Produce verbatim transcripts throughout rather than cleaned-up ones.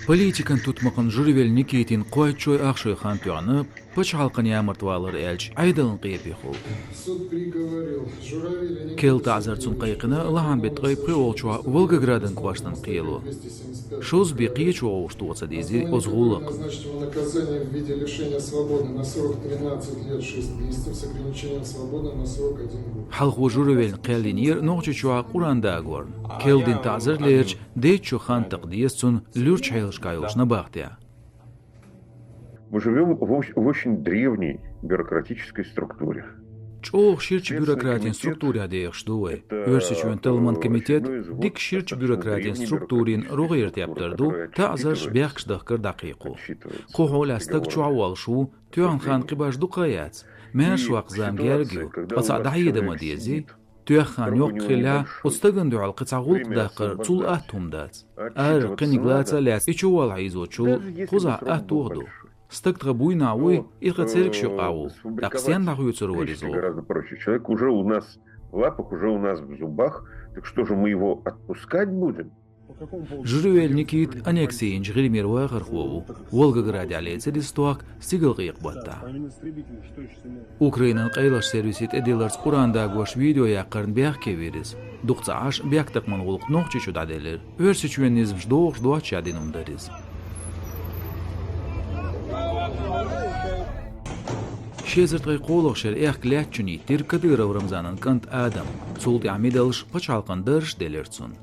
Политикан тутмакхан Журавель Никитин кхойтта шоай ах шоай хан тоьхна, пачхьалкхан ямарта валар аьлча, Ӏедалан къепе хул. Керла таӀзар цунна кхайкхина лахьан бетта ткъе пхи волчохь Волгоградан кӀоштан кхело. Шозза бен кхечо гӀовш тоха ца дезира оцу гӀуллакхна. Хьалхо Журавельна кхел йинера Нохчийчохь Къуръан дагорна. Керла дина таӀзар лерча, дейтта шо хан такха деза цунна луьрачу хьелашкахь йолчу набахтехь. Мы живём в ос-, в очень древней бюрократической структуре. ЧӀогӀа ширачу бюрократин структурехь дехаш ду вай. Оьрсийчоьнан талламан комитет дика ширачу бюрократин структурин рогӀера тептар ду, таӀзарш, бехкаш дахкар дӀакхайкхо. Кху хьолехь стаг чохь волуш ву, тоьхна хан кхин башха дукха яц. Маьрша ваккха зама герга ю, ткъа цхьаъ дӀахьеда ма дезий. Тоьхна хан йоккха хиллехь, оцу стагана дуьхьал кхин цхьа гӀуллакх даккхар цул атта хӀума дац. Ара кхиниг лаца а лаьцна, и чу валахь хьийзочул кхузахь атта ваха ду. Стаг тхан буйнахь вуй, и тхан цергаш юкъахь ву, тӀаккха стенна дӀахоьцур вара иза оха? Гораздо проще. Человек уже у нас в лапах, уже у нас в зубах. Так что же, мы его отпускать будем? Журавель Никита аннекси йинчу ГӀирмера вахархо ву. Волгоградехь лецира иза стохка стигалкъекъа баттахь. Украинан къайлахчу сервисан тӀедилларца Къуръан дагош видео яккхарна бехке вира иза. Дукха ца Ӏаш, бехктакхаман гӀуллакх Нохчийчу дӀаделира. Оьрсийчоьнан низамаш дохуш доццушехь дина хӀума дара иза. Ши эзар ткъе кхоалгӀачу шеран аьхка лаьттачунна йиттира Кадыров Рамзанан кӀант Адам. Цул тӀаьхьа мидалш, пачхьалкхан даржаш делира цунна.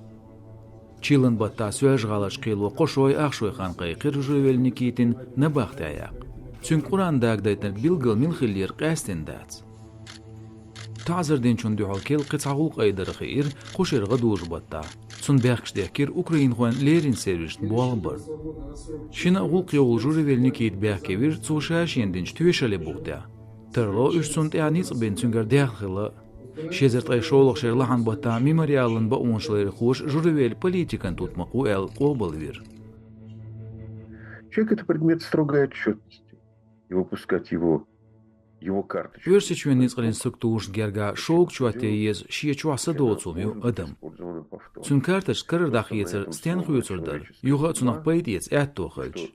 Чиллан баттахь Соьлжа-ГӀаларчу кхело кхо шоай ах шоай хан кхайкхира Журавель Никитин набахтехь яккха. Цуьнга Къуръан дагадайтинарг билггал мила хиллера къаьстина дац. ТаӀзар динчунна дуьхьал керла кхин цхьа гӀуллакх айдар хиира кху шеран гӀадужу баттахь. Цунна бехкаш дехкира украинхойн леррина сервисашна болх бар. Шина а гӀуллакх йолу Журавель Никита бехке вира цо ша-шена динчу тоьшаллин бух тӀехь. Тарло уьш цунна тӀехь ницкъ бина цуьнгара даьхна хилла а. Ши эзар ткъе шолгӀачу шеран лахьан баттахь Мемориалан бакъонаш ларъярхоша Журавель политикан тутмакх ву аьлла къобалвира. Человек — это предмет строгой отчётности. И выпускать его, его карточку... Оьрсийчоьнан ницкъаллин структурашна гергахь шога чот ян еза шен чохь са доцу хӀума ю адам. Цуьнан карточка карара дӀахецар стенна хоьцур дара, юха а цунах пайда эца аьтто хилча?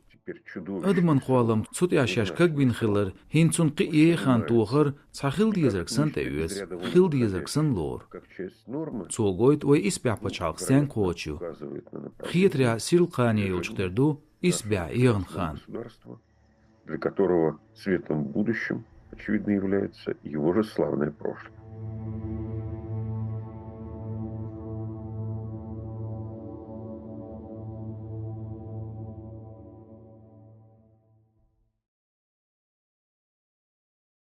Адаман кхоллам цу тӀехь шаьш кагбина хилар, хӀинца цунна кхин а яха хан тохар цхьа хила дезарг санна тӀеоьцу, хила дезарг санна лору. Цо гойту вай исбаьхьа пачхьалкх стенга кхочуш ю. Хетарехь, сирла кхане йолчух тера ду исбаьхьа егӀан хан. Для которого светлым будущим, очевидно, является его же славное прошлое.